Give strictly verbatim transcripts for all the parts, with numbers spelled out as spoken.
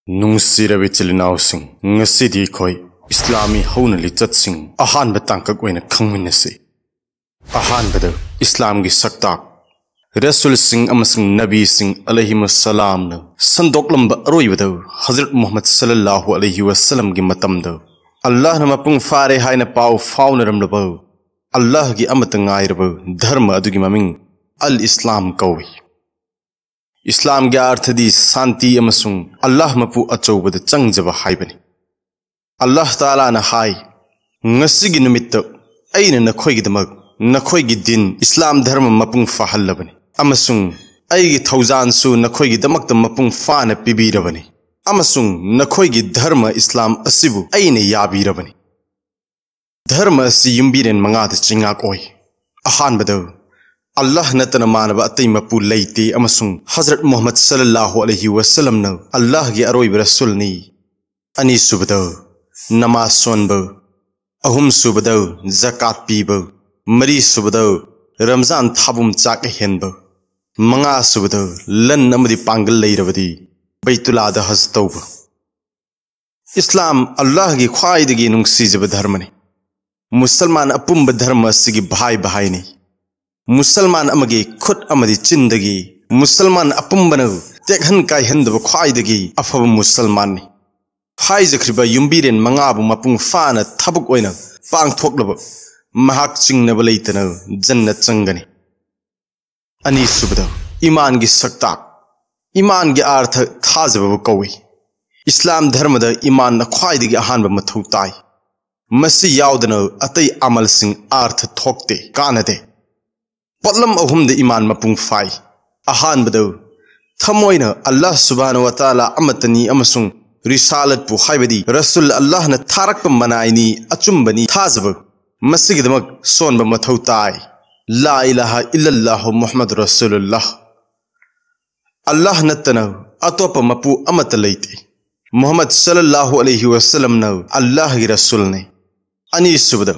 ꯅꯨꯡꯁꯤꯔꯕ ꯏꯆꯤꯜ ꯏꯅꯥꯎꯁꯤꯡ, ꯉꯁꯤꯗꯤ ꯑꯩꯈꯣꯏ ꯏꯁꯂꯥꯃꯤ ꯍꯧꯅ ꯂꯤꯆꯠꯁꯤꯡ ꯑꯍꯥꯟꯕ ꯇꯥꯡꯀꯛ ꯑꯣꯏꯅ ꯈꯪꯃꯤꯟꯅꯁꯤ꯫ ꯑꯍꯥꯟꯕꯗ, ꯏꯁꯂꯥꯝꯒꯤ ꯁꯛꯇꯥꯛ꯫ ꯔꯁꯨꯜꯁꯤꯡ ꯑꯃꯁꯨꯡ ꯅꯕꯤꯁꯤꯡ ꯑꯂꯩꯍꯤꯃꯨꯁꯁꯂꯥꯝꯅ ꯁꯟꯗꯣꯛꯂꯝꯕ ꯑꯔꯣꯏꯕꯗ, ꯍꯖꯔꯠ ꯃꯨꯍꯝꯃꯗ ꯁꯜꯂꯜꯂꯥꯍꯨ ꯑꯂꯩꯍꯤ ꯋꯁꯜꯂꯝꯒꯤ ꯃꯇꯝꯗ ꯑꯜꯂꯥꯍꯅ ꯃꯄꯨꯡ ꯐꯥꯔꯦ ꯍꯥꯏꯅ ꯄꯥꯎ ꯐꯥꯎꯅꯔꯝꯂꯕ ꯑꯜꯂꯥꯍꯒꯤ ꯑꯃꯠꯇ ꯉꯥꯏꯔꯕ ꯙꯔꯃ ꯑꯗꯨꯒꯤ ꯃꯃꯤꯡ ꯑꯜ ꯏꯁꯂꯥꯝ ꯀꯧꯏ꯫ ꯏꯁꯂꯥꯝꯒꯤ ꯑꯥꯔꯊꯗꯤ ꯁꯥꯟꯇꯤ ꯑꯃꯁꯨꯡ ꯑꯜꯂꯥꯍ ꯃꯄꯨ ꯑꯆꯧꯕꯗ ꯆꯪꯖꯕ ꯍꯥꯏꯕꯅꯤ꯫ ꯑꯜꯂꯥꯍ ꯇꯥꯂꯥꯅ ꯍꯥꯏ, "ꯉꯁꯤꯒꯤ ꯅꯨꯃꯤꯠꯇ ꯑꯩꯅ ꯅꯈꯣꯏꯒꯤꯗꯃꯛ ꯅꯈꯣꯏꯒꯤ ꯗꯤꯟ ꯏꯁꯂꯥꯝ ꯙꯔꯃ ꯃꯄꯨꯡ ꯐꯥꯍꯜꯂꯕꯅꯤ, ꯑꯃꯁꯨꯡ ꯑꯩꯒꯤ ꯊꯧꯖꯥꯟꯁꯨ ꯅꯈꯣꯏꯒꯤꯗꯃꯛꯇ ꯃꯄꯨꯡ ꯐꯥꯅ ꯄꯤꯕꯤꯔꯕꯅꯤ, ꯑꯃꯁꯨꯡ ꯅꯈꯣꯏꯒꯤ ꯙꯔꯃ ꯏꯁꯂꯥꯝ ꯑꯁꯤꯕꯨ ꯑꯩꯅ ꯌꯥꯕꯤꯔꯕꯅꯤ꯫" ꯙꯔꯃ ꯑꯁꯤ ꯌꯨꯝꯕꯤꯔꯦꯟ ꯃꯉꯥꯗ ꯆꯤꯡꯉꯥꯛ ꯑꯣꯏ꯫ ꯑꯍꯥꯟꯕꯗ, ꯑꯜꯂꯥꯍ ꯅꯠꯇꯅ ꯃꯥꯟꯅꯕ ꯑꯇꯩ ꯃꯄꯨ ꯂꯩꯇꯦ ꯑꯃꯁꯨꯡ ꯍꯖꯔꯠ ꯃꯨꯍꯝꯃꯗ ꯁꯜꯂꯜꯂꯥꯍꯨ ꯑꯂꯩꯍꯤ ꯋꯁꯜꯂꯝꯅ ꯑꯜꯂꯥꯍꯒꯤ ꯑꯔꯣꯏꯕ ꯔꯁꯨꯜꯅꯤ꯫ ꯑꯅꯤꯁꯨꯕꯗ, ꯅꯃꯥꯖ ꯁꯣꯟꯕ꯫ ꯑꯍꯨꯝꯁꯨꯕꯗ, ꯖꯀꯥꯠ ꯄꯤꯕ꯫ ꯃꯔꯤꯁꯨꯕꯗ, ꯔꯝꯖꯥꯟ ꯊꯥꯕꯨꯝ ꯆꯥꯛ ꯑꯍꯦꯟꯕ꯫ ꯃꯉꯥꯁꯨꯕꯗ, ꯂꯟ ꯑꯃꯗꯤ ꯄꯥꯡꯒꯜ ꯂꯩꯔꯕꯗꯤ ꯕꯩꯇꯨꯂꯥꯗ ꯍꯖ ꯇꯧꯕ꯫ ꯏꯁꯂꯥꯝ ꯑꯜꯂꯥꯍꯒꯤ ꯈ꯭ꯋꯥꯏꯗꯒꯤ ꯅꯨꯡꯁꯤꯖꯕ ꯙꯔꯃꯅꯤ꯫ ꯃꯨꯁꯜꯃꯥꯟ ꯑꯄꯨꯝꯕ ꯙꯔꯃ ꯑꯁꯤꯒꯤ ꯚꯥꯏ ꯚꯥꯏꯅꯤ꯫ ꯃꯨꯁꯜꯃꯥꯟ ꯑꯃꯒꯤ ꯈꯨꯠ ꯑꯃꯗꯤ ꯆꯤꯟꯗꯒꯤ ꯃꯨꯁꯜꯃꯥꯟ ꯑꯄꯨꯝꯕꯅ ꯇꯦꯛꯍꯟ ꯀꯥꯏꯍꯟꯗꯕ ꯈ꯭ꯋꯥꯏꯗꯒꯤ ꯑꯐꯕ ꯃꯨꯁꯜꯃꯥꯟꯅꯤ꯫ ꯍꯥꯏꯖꯈ꯭ꯔꯤꯕ ꯌꯨꯝꯕꯤꯔꯦꯟ ꯃꯉꯥꯕꯨ ꯃꯄꯨꯡ ꯐꯥꯅ ꯊꯕꯛ ꯑꯣꯏꯅ ꯄꯥꯡꯊꯣꯛꯂꯕ ꯃꯍꯥꯛ ꯆꯤꯡꯅꯕ ꯂꯩꯇꯅ ꯖꯟꯅꯠ ꯆꯪꯒꯅꯤ꯫ ꯑꯅꯤꯁꯨꯕꯗ, ꯏꯃꯥꯟꯒꯤ ꯁꯛꯇꯥꯛ꯫ ꯏꯃꯥꯟꯒꯤ ꯑꯥꯔꯊ ꯊꯥꯖꯕꯕꯨ ꯀꯧꯏ꯫ ꯏꯁꯂꯥꯝ ꯙꯔꯃꯗ ꯏꯃꯥꯟꯅ ꯈ꯭ꯋꯥꯏꯗꯒꯤ ꯑꯍꯥꯟꯕ ꯃꯊꯧ ꯇꯥꯏ꯫ ꯃꯁꯤ ꯌꯥꯎꯗꯅ ꯑꯇꯩ ꯑꯃꯜꯁꯤꯡ ꯑꯥꯔꯊ ꯊꯣꯛꯇꯦ, ꯀꯥꯟꯅꯗꯦ꯫ ꯄꯣꯠꯂꯝ ꯑꯍꯨꯝꯗ ꯏꯃꯥꯟ ꯃꯄꯨꯡ ꯐꯥꯏ꯫ ꯑꯍꯥꯟꯕꯗ, ꯊꯃꯣꯏꯅ ꯑꯜꯂꯥꯍ ꯁꯨꯕꯍꯥꯅꯍꯨ ꯋ ꯇꯥꯂꯥ ꯑꯃꯠꯇꯅꯤ ꯑꯃꯁꯨꯡ ꯔꯤꯁꯥꯂꯠꯄꯨ, ꯍꯥꯏꯕꯗꯤ ꯔꯁꯨꯜ ꯑꯜꯂꯥꯍꯅ ꯊꯥꯔꯛꯄ ꯃꯅꯥꯏꯅꯤ, ꯑꯆꯨꯝꯕꯅꯤ ꯊꯥꯖꯕ꯫ ꯃꯁꯤꯒꯤꯗꯃꯛ ꯁꯣꯟꯕ ꯃꯊꯧ ꯇꯥꯏ꯫ ꯂꯥ ꯏꯂꯥꯍ ꯏꯜꯂꯜꯂꯥꯍꯨ ꯃꯨꯍꯝꯃꯗ ꯔꯁꯨꯂꯨꯜꯂꯥꯍ꯫ ꯑꯜꯂꯥꯍ ꯅꯠꯇꯅ ꯑꯇꯣꯞꯄ ꯃꯄꯨ ꯑꯃꯠꯇ ꯂꯩꯇꯦ꯫ ꯃꯨꯍꯝꯃꯗ ꯁꯜꯂꯜꯂꯥꯍꯨ ꯑꯂꯩꯍꯤ ꯋꯁꯜꯂꯝꯅ ꯑꯜꯂꯥꯍꯒꯤ ꯔꯁꯨꯜꯅꯤ꯫ ꯑꯅꯤꯁꯨꯕꯗ,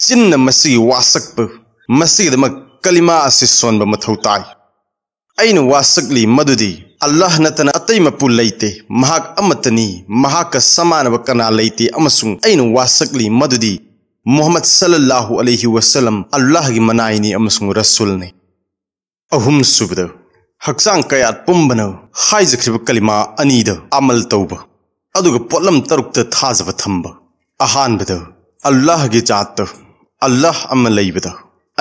ꯆꯤꯟꯅ ꯃꯁꯤꯒꯤ ꯋꯥꯁꯛꯄ, ꯃꯁꯤꯒꯤꯗꯃꯛ ꯀꯂꯤꯃꯥ ꯑꯁꯤ ꯁꯣꯟꯕ ꯃꯊꯧ ꯇꯥꯏ꯫ ꯑꯩꯅ ꯋꯥꯁꯛꯂꯤ ꯃꯗꯨꯗꯤ ꯑꯜꯂꯥꯍ ꯅꯠꯇꯅ ꯑꯇꯩ ꯃꯄꯨ ꯂꯩꯇꯦ, ꯃꯍꯥꯛ ꯑꯃꯠꯇꯅꯤ, ꯃꯍꯥꯛꯀ ꯁꯃꯥꯟꯅꯕ ꯀꯅꯥ ꯂꯩꯇꯦ, ꯑꯃꯁꯨꯡ ꯑꯩꯅ ꯋꯥꯁꯛꯂꯤ ꯃꯗꯨꯗꯤ ꯃꯨꯍꯝꯃꯗ ꯁꯜꯂꯜꯂꯥꯍꯨ ꯑꯂꯩꯍꯤ ꯋꯁꯜꯂꯝ ꯑꯜꯂꯥꯍꯒꯤ ꯃꯅꯥꯏꯅꯤ ꯑꯃꯁꯨꯡ ꯔꯁꯨꯜꯅꯤ꯫ ꯑꯍꯨꯝꯁꯨꯕꯗ, ꯍꯛꯆꯥꯡ ꯀꯌꯥꯠ ꯄꯨꯝꯕꯅ ꯍꯥꯏꯖꯈ꯭ꯔꯤꯕ ꯀꯂꯤꯃꯥ ꯑꯅꯤꯗ ꯑꯃꯜ ꯇꯧꯕ, ꯑꯗꯨꯒ ꯄꯣꯠꯂꯝ ꯇꯔꯨꯛꯇ ꯊꯥꯖꯕ ꯊꯝꯕ꯫ ꯑꯍꯥꯟꯕꯗ, ꯑꯜꯂꯥꯍꯒꯤ ꯖꯥꯠꯇ, ꯑꯜꯂꯥꯍ ꯑꯃ ꯂꯩꯕꯗ꯫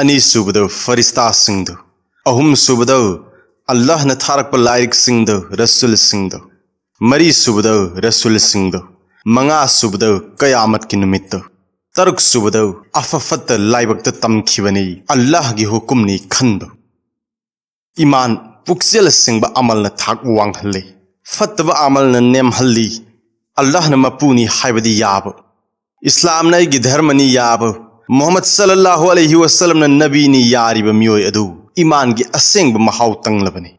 ꯑꯅꯤꯁꯨꯕꯗ, ꯐꯔꯤꯁꯇꯥꯁꯤꯡꯗ꯫ ꯑꯍꯨꯝꯁꯨꯕꯗ, ꯑꯜꯂꯥꯍꯅ ꯊꯥꯔꯛꯄ ꯂꯥꯏꯔꯤꯛꯁꯤꯡꯗ, ꯔꯁꯨꯜꯁꯤꯡꯗ꯫ ꯃꯔꯤꯁꯨꯕꯗ, ꯔꯁꯨꯜꯁꯤꯡꯗ꯫ ꯃꯉꯥꯁꯨꯕꯗ, ꯀꯌꯥꯃꯠꯀꯤ ꯅꯨꯃꯤꯠꯇ꯫ ꯇꯔꯨꯛꯁꯨꯕꯗ, ꯑꯐ ꯐꯠꯇ ꯂꯥꯏꯕꯛꯇ ꯇꯝꯈꯤꯕꯅꯤ, ꯑꯜꯂꯥꯍꯒꯤ ꯍꯨꯀꯨꯝꯅꯤ ꯈꯟꯕ꯫ ꯏꯃꯥꯟ, ꯄꯨꯛꯆꯦꯜ ꯁꯦꯡꯕ ꯑꯃꯜꯅ ꯊꯥꯛ ꯋꯥꯡꯍꯜꯂꯤ, ꯐꯠꯇꯕ ꯑꯃꯜꯅ ꯅꯦꯝꯍꯜꯂꯤ꯫ ꯑꯜꯂꯥꯍꯅ ꯃꯄꯨꯅꯤ ꯍꯥꯏꯕꯗꯤ ꯌꯥꯕ, ꯏꯁꯂꯥꯝꯅ ꯑꯩꯒꯤ ꯙꯔꯃꯅꯤ ꯌꯥꯕ, ꯃꯨꯍꯝꯃꯗ ꯁꯜꯂꯜꯂꯥꯍꯨ ꯑꯂꯩꯍꯤ ꯋꯁꯜꯂꯝꯅ ꯅꯕꯤꯅꯤ ꯌꯥꯔꯤꯕ ꯃꯤꯑꯣꯏ ꯑꯗꯨ ꯏꯃꯥꯟꯒꯤ ꯑꯁꯦꯡꯕ ꯃꯍꯥꯎ ꯇꯪꯂꯕꯅꯤ꯫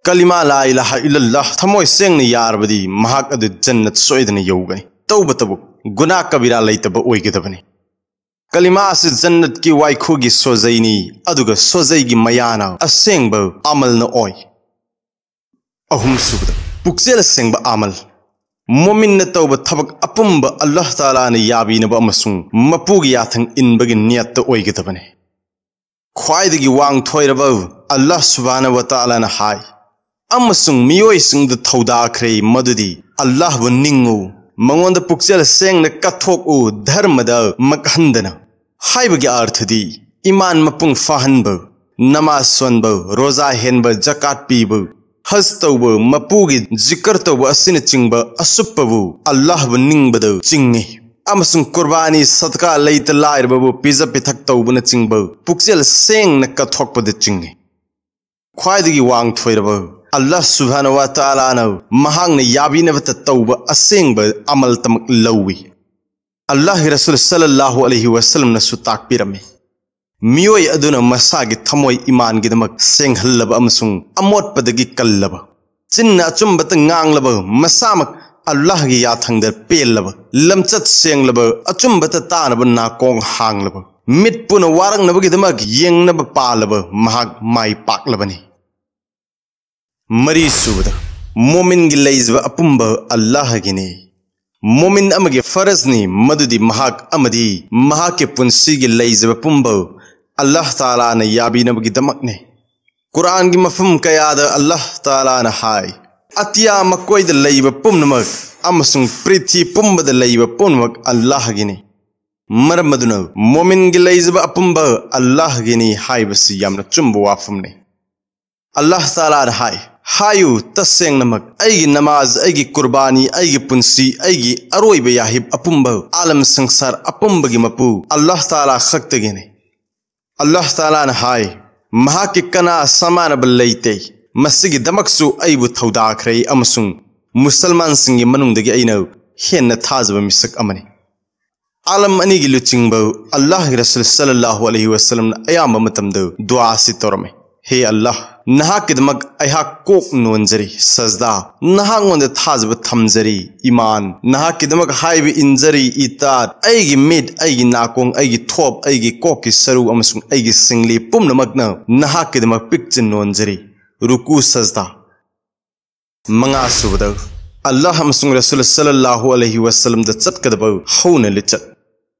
ꯀꯂꯤꯃꯥ ꯂꯥ ꯏꯂꯥꯍ ꯏꯜꯂꯜꯂꯥꯍ ꯊꯃꯣꯏ ꯁꯦꯡꯅ ꯌꯥꯔꯕꯗꯤ ꯃꯍꯥꯛ ꯑꯗꯨ ꯖꯟꯅꯠ ꯁꯣꯏꯗꯅ ꯌꯧꯒꯅꯤ꯫ ꯇꯧꯕꯇꯕꯨ ꯒꯨꯅꯥ ꯀꯕꯤꯔꯥ ꯂꯩꯇꯕ ꯑꯣꯏꯒꯗꯕꯅꯤ꯫ ꯀꯂꯤꯃꯥ ꯑꯁꯤ ꯖꯟꯅꯠꯀꯤ ꯋꯥꯏꯈꯨꯒꯤ ꯁꯣꯖꯩꯅꯤ, ꯑꯗꯨꯒ ꯁꯣꯖꯩꯒꯤ ꯃꯌꯥꯅ ꯑꯁꯦꯡꯕ ꯑꯃꯜꯅ ꯑꯣꯏ꯫ ꯑꯍꯨꯝꯁꯨꯕꯗ, ꯄꯨꯛꯆꯦꯜ ꯁꯦꯡꯕ ꯑꯃꯜ꯫ ꯃꯣꯃꯤꯟꯅ ꯇꯧꯕ ꯊꯕꯛ ꯑꯄꯨꯝꯕ ꯑꯜꯂꯥꯍ ꯇꯥꯂꯥꯅ ꯌꯥꯕꯤꯅꯕ ꯑꯃꯁꯨꯡ ꯃꯄꯨꯒꯤ ꯌꯥꯊꯪ ꯏꯟꯕꯒꯤ ꯅꯤꯌꯠꯇ ꯑꯣꯏꯒꯗꯕꯅꯤ꯫ ꯈ꯭ꯋꯥꯏꯗꯒꯤ ꯋꯥꯡꯊꯣꯏꯔꯕ ꯑꯜꯂꯥꯍ ꯁꯨꯕꯍꯥꯅꯍꯨ ꯋ ꯇꯥꯂꯥꯅ ꯍꯥꯏ, "ꯑꯃꯁꯨꯡ ꯃꯤꯑꯣꯏꯁꯤꯡꯗ ꯊꯧꯗꯥꯈ꯭ꯔꯦ ꯃꯗꯨꯗꯤ ꯑꯜꯂꯥꯍꯕꯨ ꯅꯤꯡꯉꯨ, ꯃꯉꯣꯟꯗ ꯄꯨꯛꯆꯦꯜ ꯁꯦꯡꯅ ꯀꯠꯊꯣꯛꯎ, ꯙꯔꯃꯗ ꯃꯛꯍꯟꯗꯅ"꯫ ꯍꯥꯏꯕꯒꯤ ꯑꯔꯊꯗꯤ, ꯏꯃꯥꯟ ꯃꯄꯨꯡ ꯐꯥꯍꯟꯕ, ꯅꯃꯥꯖ ꯁꯣꯟꯕ, ꯔꯣꯖꯥ ꯍꯦꯟꯕ, ꯖꯀꯥꯠ ꯄꯤꯕ, ꯍꯖ ꯇꯧꯕ, ꯃꯄꯨꯒꯤ ꯖꯤꯀꯔ ꯇꯧꯕ ꯑꯁꯤꯅꯆꯤꯡꯕ ꯑꯁꯨꯞꯄꯕꯨ ꯑꯜꯂꯥꯍꯕꯨ ꯅꯤꯡꯕꯗ ꯆꯤꯡꯏ꯫ ꯑꯃꯁꯨꯡ ꯀꯨꯔꯕꯥꯅꯤ, ꯁꯗꯀꯥ, ꯂꯩꯇ ꯂꯥꯏꯔꯕꯕꯨ ꯄꯤꯖ ꯄꯤꯊꯛ ꯇꯧꯕꯅꯆꯤꯡꯕ ꯄꯨꯛꯆꯦꯜ ꯁꯦꯡꯅ ꯀꯠꯊꯣꯛꯄꯗ ꯆꯤꯡꯏ꯫ ꯈ꯭ꯋꯥꯏꯗꯒꯤ ꯋꯥꯡꯊꯣꯏꯔꯕ ꯑꯜꯂꯥꯍ ꯁꯨꯕꯍꯥꯅꯍꯨ ꯋ ꯇꯥꯂꯥꯅ ꯃꯍꯥꯛꯅ ꯌꯥꯕꯤꯅꯕꯇ ꯇꯧꯕ ꯑꯁꯦꯡꯕ ꯑꯃꯜꯇꯃꯛ ꯂꯧꯏ꯫ ꯑꯜꯂꯥꯍꯒꯤ ꯔꯁꯨꯜ ꯁꯜꯂꯜꯂꯥꯍꯨ ꯑꯂꯩꯍꯤ ꯋꯁꯜꯂꯝꯅꯁꯨ ꯇꯥꯛꯄꯤꯔꯝꯃꯤ, ꯃꯤꯑꯣꯏ ꯑꯗꯨꯅ ꯃꯁꯥꯒꯤ ꯊꯃꯣꯏ ꯏꯃꯥꯟꯒꯤꯗꯃꯛ ꯁꯦꯡꯍꯜꯂꯕ ꯑꯃꯁꯨꯡ ꯑꯃꯣꯠꯄꯗꯒꯤ ꯀꯜꯂꯕ, ꯆꯤꯟꯅ ꯑꯆꯨꯝꯕꯇ ꯉꯥꯡꯂꯕ, ꯃꯁꯥꯃꯛ ꯑꯜꯂꯥꯍꯒꯤ ꯌꯥꯊꯪꯗ ꯄꯦꯜꯂꯕ, ꯂꯝꯆꯠ ꯁꯦꯡꯂꯕ, ꯑꯆꯨꯝꯕꯇ ꯇꯥꯅꯕ ꯅꯥꯀꯣꯡ ꯍꯥꯡꯂꯕ, ꯃꯤꯠꯄꯨꯅ ꯋꯥꯔꯛꯅꯕꯒꯤꯗꯃꯛ ꯌꯦꯡꯅꯕ ꯄꯥꯜꯂꯕ, ꯃꯍꯥꯛ ꯃꯥꯏ ꯄꯥꯛꯂꯕꯅꯤ꯫ ꯃꯔꯤꯁꯨꯕꯗ, ꯃꯣꯃꯤꯟꯒꯤ ꯂꯩꯖꯕ ꯑꯄꯨꯝꯕ ꯑꯜꯂꯥꯍꯒꯤꯅꯤ꯫ ꯃꯣꯃꯤꯟ ꯑꯃꯒꯤ ꯐꯔꯖꯅꯤ ꯃꯗꯨꯗꯤ ꯃꯍꯥꯛ ꯑꯃꯗꯤ ꯃꯍꯥꯛꯀꯤ ꯄꯨꯟꯁꯤꯒꯤ ꯂꯩꯖꯕ ꯄꯨꯝꯕ ꯑꯜꯂꯥꯍ ꯇꯥꯂꯥꯅ ꯌꯥꯕꯤꯅꯕꯒꯤꯗꯃꯛꯅꯤ꯫ ꯀꯨꯔꯥꯟꯒꯤ ꯃꯐꯝ ꯀꯌꯥꯗ ꯑꯜꯂꯥꯍ ꯇꯥꯂꯥꯅ ꯍꯥꯏ, "ꯑꯇꯤꯌꯥ ꯃꯀꯣꯏꯗ ꯂꯩꯕ ꯄꯨꯝꯅꯃꯛ ꯑꯃꯁꯨꯡ ꯄ꯭ꯔꯤꯊꯤ ꯄꯨꯝꯕꯗ ꯂꯩꯕ ꯄꯨꯝꯅꯃꯛ ꯑꯜꯂꯥꯍꯒꯤꯅꯤ"꯫ ꯃꯔꯝ ꯑꯗꯨꯅ ꯃꯣꯃꯤꯟꯒꯤ ꯂꯩꯖꯕ ꯑꯄꯨꯝꯕ ꯑꯜꯂꯥꯍꯒꯤꯅꯤ ꯍꯥꯏꯕꯁꯤ ꯌꯥꯝꯅ ꯆꯨꯝꯕ ꯋꯥꯐꯝꯅꯤ꯫ ꯑꯜꯂꯥꯍ ꯇꯥꯂꯥꯅ ꯍꯥꯏ, "ꯍꯥꯏꯌꯨ, ꯇꯁꯦꯡꯅꯃꯛ ꯑꯩꯒꯤ ꯅꯃꯥꯖ, ꯑꯩꯒꯤ ꯀꯨꯔꯕꯥꯅꯤ, ꯑꯩꯒꯤ ꯄꯨꯟꯁꯤ, ꯑꯩꯒꯤ ꯑꯔꯣꯏꯕ ꯌꯥꯍꯤꯞ ꯑꯄꯨꯝꯕ ꯑꯥꯂꯝ ꯁꯪꯁꯥꯔ ꯑꯄꯨꯝꯕꯒꯤ ꯃꯄꯨ ꯑꯜꯂꯥꯍ ꯇꯥꯂꯥ ꯈꯛꯇꯒꯤꯅꯤ"꯫ ꯑꯜꯂꯥꯍ ꯇꯥꯂꯥꯅ ꯍꯥꯏ, "ꯃꯍꯥꯛꯀꯤ ꯀꯅꯥ ꯁꯃꯥꯟꯅꯕ ꯂꯩꯇꯦ꯫ ꯃꯁꯤꯒꯤꯗꯃꯛꯁꯨ ꯑꯩꯕꯨ ꯊꯧꯗꯥꯈ꯭ꯔꯦ ꯑꯃꯁꯨꯡ ꯃꯨꯁꯜꯃꯥꯟꯁꯤꯡꯒꯤ ꯃꯅꯨꯡꯗꯒꯤ ꯑꯩꯅ ꯍꯦꯟꯅ ꯊꯥꯖꯕ ꯃꯤꯁꯛ ꯑꯃꯅꯤ"꯫ ꯑꯥꯂꯝ ꯑꯅꯤꯒꯤ ꯂꯨꯆꯤꯡꯕ ꯑꯜꯂꯥꯍꯒꯤ ꯔꯁꯨꯜ ꯁꯜꯂꯜꯂꯥꯍꯨ ꯑꯂꯩꯍꯤ ꯋꯁꯜꯂꯝꯅ ꯑꯌꯥꯝꯕ ꯃꯇꯝꯗ ꯗꯨꯑꯥ ꯑꯁꯤ ꯇꯧꯔꯝꯃꯤ, "ꯍꯦ ꯑꯜꯂꯥꯍ, ꯅꯍꯥꯛꯀꯤꯗꯃꯛ ꯑꯩꯍꯥꯛ ꯀꯣꯛ ꯅꯣꯟꯖꯔꯤ, ꯁꯖꯗꯥ, ꯅꯍꯥꯛꯉꯣꯟꯗ ꯊꯥꯖꯕ ꯊꯝꯖꯔꯤ, ꯏꯃꯥꯟ, ꯅꯍꯥꯛꯀꯤꯗꯃꯛ ꯍꯥꯏꯕ ꯏꯟꯖꯔꯤ, ꯏꯇꯥꯠ, ꯑꯩꯒꯤ ꯃꯤꯠ, ꯑꯩꯒꯤ ꯅꯥꯀꯣꯡ, ꯑꯩꯒꯤ ꯊꯣꯞ, ꯑꯩꯒꯤ ꯀꯣꯛꯀꯤ ꯁꯔꯨ ꯑꯃꯁꯨꯡ ꯑꯩꯒꯤ ꯁꯤꯡꯂꯤ ꯄꯨꯝꯅꯃꯛꯅ ꯅꯍꯥꯛꯀꯤꯗꯃꯛ ꯄꯤꯛꯆ ꯅꯣꯟꯖꯔꯤ"꯫ ꯔꯨꯀꯨ ꯁꯖꯗꯥ꯫ ꯃꯉꯥꯁꯨꯕꯗ, ꯑꯜꯂꯥꯍ ꯑꯃꯁꯨꯡ ꯔꯁꯨꯜ ꯁꯜꯂꯜꯂꯥꯍꯨ ꯑꯂꯩꯍꯤ ꯋꯁꯜꯂꯝꯗ ꯆꯠꯀꯗꯕ ꯍꯧꯅ ꯂꯤꯆꯠ꯫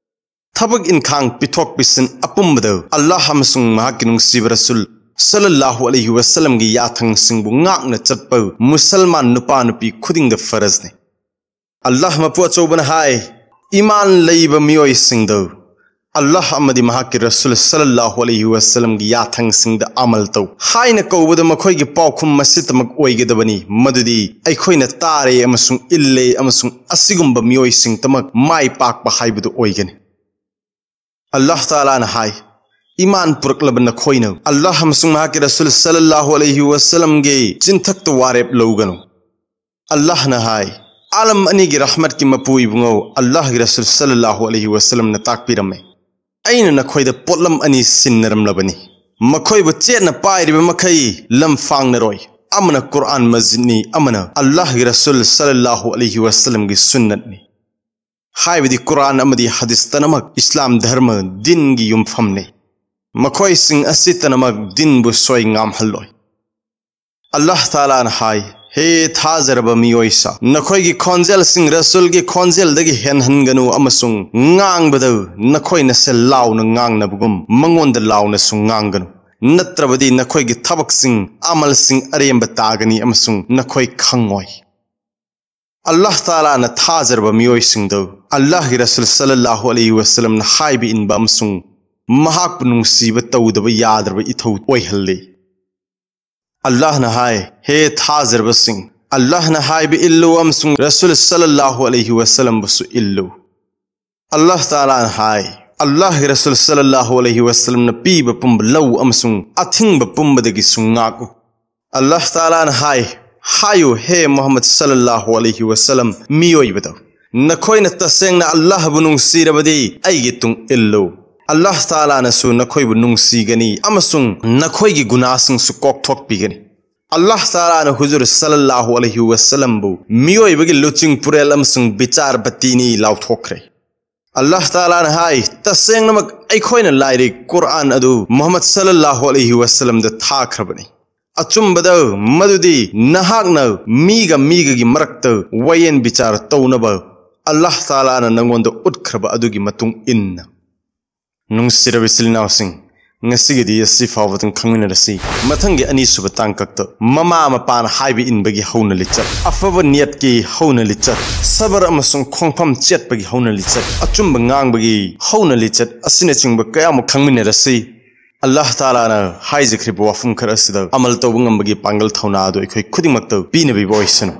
ꯊꯕꯛ ꯏꯟꯈꯥꯡ ꯄꯤꯊꯣꯛ ꯄꯤꯁꯤꯟ ꯑꯄꯨꯝꯕꯗ ꯑꯜꯂꯥꯍ ꯑꯃꯁꯨꯡ ꯃꯍꯥꯛꯀꯤ ꯅꯨꯡꯁꯤꯕ ꯔꯁꯨꯜ ꯁꯜꯂꯜꯂꯥꯍꯨ ꯑꯂꯩꯍꯤ ꯋꯁꯜꯂꯝꯒꯤ ꯌꯥꯊꯪꯁꯤꯡꯕꯨ ꯉꯥꯛꯅ ꯆꯠꯄ ꯃꯨꯁꯜꯃꯥꯟ ꯅꯨꯄꯥ ꯅꯨꯄꯤ ꯈꯨꯗꯤꯡꯗ ꯐꯔꯖꯅꯤ꯫ ꯑꯜꯂꯥꯍ ꯃꯄꯨ ꯑꯆꯧꯕꯅ ꯍꯥꯏ, "ꯏꯃꯥꯟ ꯂꯩꯕ ꯃꯤꯑꯣꯏꯁꯤꯡꯗ ꯑꯜꯂꯥꯍ ꯑꯃꯗꯤ ꯃꯍꯥꯛꯀꯤ ꯔꯁꯨꯜ ꯁꯜꯂꯜꯂꯥꯍꯨ ꯑꯂꯩꯍꯤ ꯋꯁꯜꯂꯝꯒꯤ ꯌꯥꯊꯪꯁꯤꯡꯗ ꯑꯃꯜ ꯇꯧ" ꯍꯥꯏꯅ ꯀꯧꯕꯗ ꯃꯈꯣꯏꯒꯤ ꯄꯥꯎꯈꯨꯝ ꯑꯁꯤꯇꯃꯛ ꯑꯣꯏꯒꯗꯕꯅꯤ, ꯃꯗꯨꯗꯤ, "ꯑꯩꯈꯣꯏꯅ ꯇꯥꯔꯦ ꯑꯃꯁꯨꯡ ꯏꯜꯂꯦ ꯑꯃꯁꯨꯡ ꯑꯁꯤꯒꯨꯝꯕ ꯃꯤꯑꯣꯏꯁꯤꯡꯇꯃꯛ ꯃꯥꯏ ꯄꯥꯛꯄ" ꯍꯥꯏꯕꯗꯨ ꯑꯣꯏꯒꯅꯤ꯫ ꯑꯜꯂꯥꯍ ꯇꯥꯂꯥꯅ ꯍꯥꯏ, "ꯏꯃꯥꯟ ꯄꯨꯔꯛꯂꯕ ꯅꯈꯣꯏꯅ ꯑꯜꯂꯥꯍ ꯑꯃꯁꯨꯡ ꯃꯍꯥꯛꯀꯤ ꯔꯁꯨꯜ ꯁꯜꯂꯜꯂꯥꯍꯨ ꯑꯂꯩꯍꯤ ꯋꯁꯜꯂꯝꯒꯤ ꯆꯤꯟꯊꯛꯇ ꯋꯥꯔꯦꯞ ꯂꯧꯒꯅꯨ"꯫ ꯑꯜꯂꯥꯍꯅ ꯍꯥꯏ, "ꯑꯥꯂꯝ ꯑꯅꯤꯒꯤ ꯔꯍꯃꯠꯀꯤ ꯃꯄꯨ ꯏꯕꯨꯡꯉꯣ, ꯑꯜꯂꯥꯍꯒꯤ ꯔꯁꯨꯜ ꯁꯜꯂꯜꯂꯥꯍꯨ ꯑꯂꯩꯍꯤ ꯋꯁꯜꯂꯝꯅ ꯇꯥꯛꯄꯤꯔꯝꯃꯦ, ꯑꯩꯅ ꯅꯈꯣꯏꯗ ꯄꯣꯠꯂꯝ ꯑꯅꯤ ꯁꯤꯟꯅꯔꯝꯂꯕꯅꯤ꯫ ꯃꯈꯣꯏꯕꯨ ꯆꯦꯠꯅ ꯄꯥꯏꯔꯤꯕ ꯃꯈꯩ ꯂꯝ ꯐꯥꯡꯅꯔꯣꯏ꯫ ꯑꯃꯅ ꯀꯨꯔꯥꯟ ꯃꯁꯖꯤꯗꯅꯤ, ꯑꯃꯅ ꯑꯜꯂꯥꯍꯒꯤ ꯔꯁꯨꯜ ꯁꯜꯂꯜꯂꯥꯍꯨ ꯑꯂꯩꯍꯤ ꯋꯁꯜꯂꯝꯒꯤ ꯁꯨꯟꯅꯠꯅꯤ"꯫ ꯍꯥꯏꯕꯗꯤ ꯀꯨꯔꯥꯟ ꯑꯃꯗꯤ ꯍꯗꯤꯁꯇꯅꯃꯛ ꯏꯁꯂꯥꯝ ꯙꯔꯃ, ꯗꯤꯟꯒꯤ ꯌꯨꯝꯐꯝꯅꯤ꯫ ꯃꯈꯣꯏꯁꯤꯡ ꯑꯁꯤꯇꯅꯃꯛ ꯗꯤꯟꯕꯨ ꯁꯣꯏ ꯉꯥꯝꯍꯜꯂꯣꯏ꯫ ꯑꯜꯂꯥꯍ ꯇꯥꯂꯥꯅ ꯍꯥꯏ, ꯍꯦ ꯊꯥꯖꯔꯕ ꯃꯤꯑꯣꯏꯁꯥ, ꯅꯈꯣꯏꯒꯤ ꯈꯣꯟꯖꯦꯜꯁꯤꯡ ꯔꯁꯨꯜꯒꯤ ꯈꯣꯟꯖꯦꯜꯗꯒꯤ ꯍꯦꯟꯍꯟꯒꯅꯨ, ꯑꯃꯁꯨꯡ ꯉꯥꯡꯕꯗ ꯅꯈꯣꯏꯅ ꯁꯦ ꯂꯥꯎꯅ ꯉꯥꯡꯅꯕꯒꯨꯝ ꯃꯉꯣꯟꯗ ꯂꯥꯎꯅꯁꯨ ꯉꯥꯡꯒꯅꯨ, ꯅꯠꯇ꯭ꯔꯕꯗꯤ ꯅꯈꯣꯏꯒꯤ ꯊꯕꯛꯁꯤꯡ, ꯑꯃꯜꯁꯤꯡ ꯑꯔꯦꯝꯕ ꯇꯥꯒꯅꯤ ꯑꯃꯁꯨꯡ ꯅꯈꯣꯏ ꯈꯪꯉꯣꯏ꯫ ꯑꯜꯂꯥꯍ ꯇꯥꯂꯥꯅ ꯊꯥꯖꯔꯕ ꯃꯤꯑꯣꯏꯁꯤꯡꯗ ꯑꯜꯂꯥꯍꯒꯤ ꯔꯁꯨꯜ ꯁꯜꯂꯜꯂꯥꯍꯨ ꯑꯂꯩꯍꯤ ꯋꯁꯜꯂꯝꯅ ꯍꯥꯏꯕ ꯏꯟꯕ ꯑꯃꯁꯨꯡ ꯃꯍꯥꯛꯄꯨ ꯅꯨꯡꯁꯤꯕ ꯇꯧꯗꯕ ꯌꯥꯗ꯭ꯔꯕ ꯏꯊꯧ ꯑꯣꯏꯍꯜꯂꯤ꯫ ꯑꯜꯂꯥꯍꯅ ꯍꯥꯏ, ꯍꯦ ꯊꯥꯖꯔꯕꯁꯤꯡ, ꯑꯜꯂꯥꯍꯅ ꯍꯥꯏꯕ ꯏꯜꯂꯨ ꯑꯃꯁꯨꯡ ꯔꯁꯨꯜ ꯁꯜꯂꯜꯂꯥꯍꯨ ꯑꯂꯩꯍꯤ ꯋꯁꯜꯂꯝꯕꯨꯁꯨ ꯏꯜꯂꯨ꯫ ꯑꯜꯂꯥꯍ ꯇꯥꯂꯥꯅ ꯍꯥꯏ, ꯑꯜꯂꯥꯍꯒꯤ ꯔꯁꯨꯜ ꯁꯜꯂꯜꯂꯥꯍꯨ ꯑꯂꯩꯍꯤ ꯋꯁꯜꯂꯝꯅ ꯄꯤꯕ ꯄꯨꯝꯕ ꯂꯧ ꯑꯃꯁꯨꯡ ꯑꯊꯤꯡꯕ ꯄꯨꯝꯕꯗꯒꯤꯁꯨ ꯉꯥꯛꯎ꯫ ꯑꯜꯂꯥꯍ ꯇꯥꯂꯥꯅ ꯍꯥꯏ, ꯍꯥꯏꯌꯨ, ꯍꯦ ꯃꯨꯍꯝꯃꯗ ꯁꯜꯂꯜꯂꯥꯍꯨ ꯑꯂꯩꯍꯤ ꯋꯁꯜꯂꯝ, ꯃꯤꯑꯣꯏꯕꯗ, ꯅꯈꯣꯏꯅ ꯇꯁꯦꯡꯅ ꯑꯜꯂꯥꯍꯕꯨ ꯅꯨꯡꯁꯤꯔꯕꯗꯤ ꯑꯩꯒꯤ ꯇꯨꯡ ꯏꯜꯂꯨ꯫ ꯑꯜꯂꯥꯍ ꯇꯥꯂꯥꯅꯁꯨ ꯅꯈꯣꯏꯕꯨ ꯅꯨꯡꯁꯤꯒꯅꯤ ꯑꯃꯁꯨꯡ ꯅꯈꯣꯏꯒꯤ ꯒꯨꯅꯥꯁꯤꯡꯁꯨ ꯀꯣꯛꯊꯣꯛꯄꯤꯒꯅꯤ꯫ ꯑꯜꯂꯥꯍ ꯇꯥꯂꯥꯅ ꯍꯨꯖꯨꯔ ꯁꯜꯂꯜꯂꯥꯍꯨ ꯑꯂꯩꯍꯤ ꯋꯁꯜꯂꯝꯕꯨ ꯃꯤꯑꯣꯏꯕꯒꯤ ꯂꯨꯆꯤꯡ ꯄꯨꯔꯦꯜ ꯑꯃꯁꯨꯡ ꯕꯤꯆꯥꯔꯄꯇꯤꯅꯤ ꯂꯥꯎꯊꯣꯛꯈ꯭ꯔꯦ꯫ ꯑꯜꯂꯥꯍ ꯇꯥꯂꯥꯅ ꯍꯥꯏ, ꯇꯁꯦꯡꯅꯃꯛ ꯑꯩꯈꯣꯏꯅ ꯂꯥꯏꯔꯤꯛ ꯀꯨꯔꯑꯥꯟ ꯑꯗꯨ ꯃꯨꯍꯝꯃꯗ ꯁꯜꯂꯜꯂꯥꯍꯨ ꯑꯂꯩꯍꯤ ꯋꯁꯜꯂꯝꯗ ꯊꯥꯈ꯭ꯔꯕꯅꯤ꯫ ꯑꯆꯨꯝꯕꯗ ꯃꯗꯨꯗꯤ ꯅꯍꯥꯛꯅ ꯃꯤꯒ ꯃꯤꯒꯒꯤ ꯃꯔꯛꯇ ꯋꯥꯌꯦꯟ ꯕꯤꯆꯥꯔ ꯇꯧꯅꯕ ꯑꯜꯂꯥꯍ ꯇꯥꯂꯥꯅ ꯅꯪꯉꯣꯟꯗ ꯎꯠꯈ꯭ꯔꯕ ꯑꯗꯨꯒꯤ ꯃꯇꯨꯡ ꯏꯟꯅ꯫ ꯅꯨꯡꯁꯤꯔꯕ ꯏꯆꯤꯜ ꯏꯅꯥꯎꯁꯤꯡ, ꯉꯁꯤꯒꯤꯗꯤ ꯑꯁꯤ ꯐꯥꯎꯕꯗꯪ ꯈꯪꯃꯤꯟꯅꯔꯁꯤ꯫ ꯃꯊꯪꯒꯤ ꯑꯅꯤꯁꯨꯕ ꯇꯥꯡꯀꯛꯇ ꯃꯃꯥ ꯃꯄꯥꯅ ꯍꯥꯏꯕ ꯏꯟꯕꯒꯤ ꯍꯧꯅ ꯂꯤꯆꯠ, ꯑꯐꯕ ꯅꯤꯌꯠꯀꯤ ꯍꯧꯅ ꯂꯤꯆꯠ, ꯁꯕꯔ ꯑꯃꯁꯨꯡ ꯈꯣꯡꯐꯝ ꯆꯦꯠꯄꯒꯤ ꯍꯧꯅ ꯂꯤꯆꯠ, ꯑꯆꯨꯝꯕ ꯉꯥꯡꯕꯒꯤ ꯍꯧꯅ ꯂꯤꯆꯠ ꯑꯁꯤꯅꯆꯤꯡꯕ ꯀꯌꯥꯃꯨꯛ ꯈꯪꯃꯤꯟꯅꯔꯁꯤ꯫ ꯑꯜꯂꯥꯍ ꯇꯥꯂꯥꯅ ꯍꯥꯏꯖꯈ꯭ꯔꯤꯕ ꯋꯥꯐꯝ ꯈꯔ ꯑꯁꯤꯗ ꯑꯃꯜ ꯇꯧꯕ ꯉꯝꯕꯒꯤ ꯄꯥꯡꯒꯜ ꯊꯧꯅꯥ ꯑꯗꯨ ꯑꯩꯈꯣꯏ ꯈꯨꯗꯤꯡꯃꯛꯇ ꯄꯤꯅꯕꯤꯕ ꯑꯣꯏꯁꯅꯨ꯫